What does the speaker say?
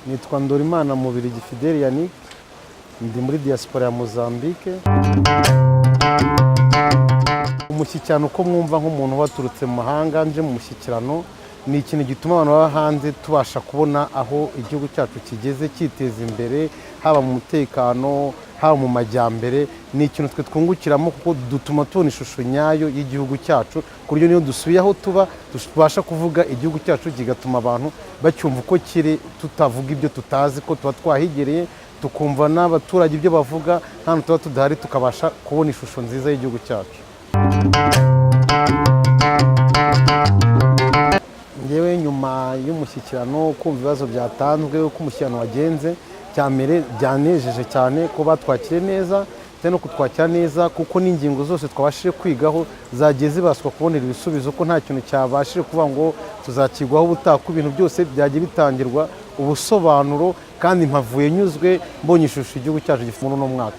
Nitwa Ndorimana Mubirigi Fidel Yannick, ndi muri diaspora ya Mozambique. Umushyikirano, uko mwumva nk'umuntu waturutse mu mahanga nje mu mushyikirano, ni ikintu gituma abantu baba hanze tubasha kubona aho igihugu cyacu kigeze cyiteza imbere, haba mu mutekano, haba mu majyambere. Ni ikintu twe twungukiramo kuko dutuma tubona ishusho nyayo y'igihugu cyacu, ku buryo niyo dusubiye aho tuba tubasha kuvuga igihugu cyacu, kigatuma abantu bacyumva uko kiri, tutavuga ibyo tutazi, ko tuba twahigereye, tukumva n'abaturage ibyo bavuga hano tuba tudahari, tukabasha kubona ishusho nziza y'igihugu cyacu. Ngewe nyuma y'umushyikirano, kumva ibibazo byatanzwe, uko umushyikirano wagenze, cyambere byanejeje cyane ko batwakiriye neza, ndetse no kutwakira neza kuko n'ingingo zose twabashije kwigaho zagiye zibaswa kubonera ibisubizo, ko nta kintu cyabashije kuvuga ngo tuzakigwaho ubutaha, ko ibintu byose byagiye bitangirwa ubusobanuro, kandi mpavuye nyuzwe, mbonye ishusho igihugu cyacu gifite muri uno mwaka.